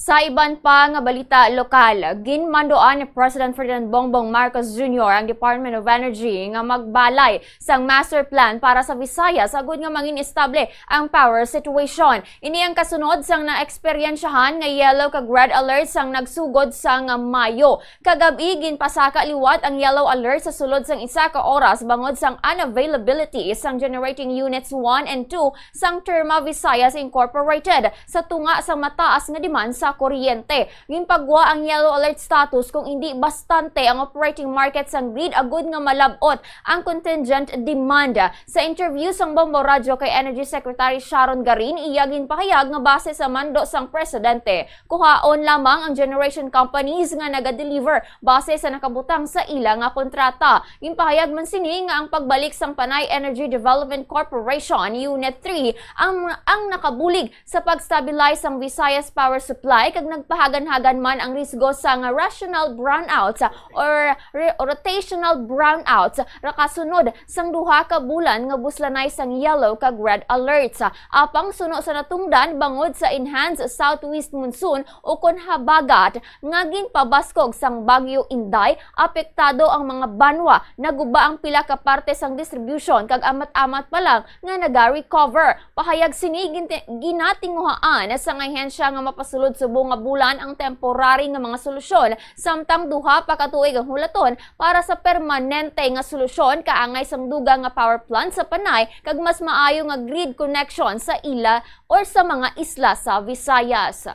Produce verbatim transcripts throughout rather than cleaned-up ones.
Sa iban pa nga balita lokal, ginmandoan ni President Ferdinand Bongbong Marcos Junior ang Department of Energy nga magbalay sang master plan para sa Visayas agud nga mangin estable ang power situation. Ini ang kasunod sang naeksperyensyahan nga yellow kag red alert sang nagsugod sang Mayo. Kagab-i, ginpasaka liwat ang yellow alert sa sulod sang isa ka oras bangod sang unavailability sang generating units one and two sang Terma Visayas Incorporated sa tunga sang mataas nga demand sa kuryente. Ginpagwa ang yellow alert status kung indi bastante ang operating market sang grid agud nga malab-ot ang contingent demand. Sa interview sang Bombo Radyo kay Energy Secretary Sharon Garin, iya ginpahayag nga base sa mando sang presidente, kuhaon lamang ang generation companies nga naga-deliver base sa nakabutang sa ila nga kontrata. Ginpahayag man sini nga ang pagbalik sang Panay Energy Development Corporation Unit three ang, ang nakabulig sa pag-stabilize sang Visayas power supply kag nagpahagan-hagan man ang risgo sang rational brownouts or re-, rotational brownouts ra kasunod sang duha ka bulan nga buslanay sang yellow kag red alerts. Apang suno sa natungdan bangod sa enhanced southwest monsoon ukon habagat nga ginpabaskog sang Bagyo Inday, apektado ang mga banwa, naguba ang pila ka parte sang distribution kag amat-amat pa lang nga naga-recover. Pahayag sini, ginti-, ginatinguhaan sang ahensya nga mapasulod subong nga bulan ang temporary nga mga solusyon, samtang duha pa ka tuig ang hulaton para sa permanente nga solusyon kaangay sang dugang nga power plant sa Panay kag mas maayo nga grid connection sa ila or sa mga isla sa Visayas.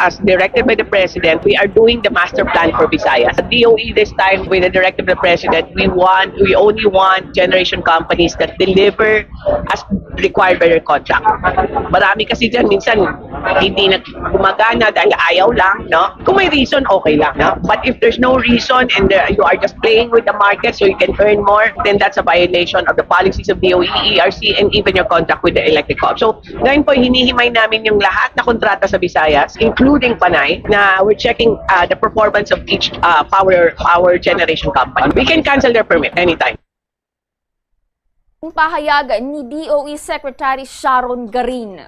As directed by the President, we are doing the master plan for Visayas. The D O E this time, with the directive of the President, we want, we only want generation companies that deliver as required by their contract. Marami kasi dyan, minsan, hindi na gumagana dahil ayaw lang, no? Kung may reason, okay lang, no? But if there's no reason and uh, you are just playing with the market so you can earn more, then that's a violation of the policies of D O E, E R C, and even your contract with the electric co-op. So, ngayon po, hinihimay namin yung lahat na kontrata sa Visayas, including Panay, na we're checking uh, the performance of each uh, power power generation company. We can cancel their permit anytime. Ang pahayag ni D O E Secretary Sharon Garin.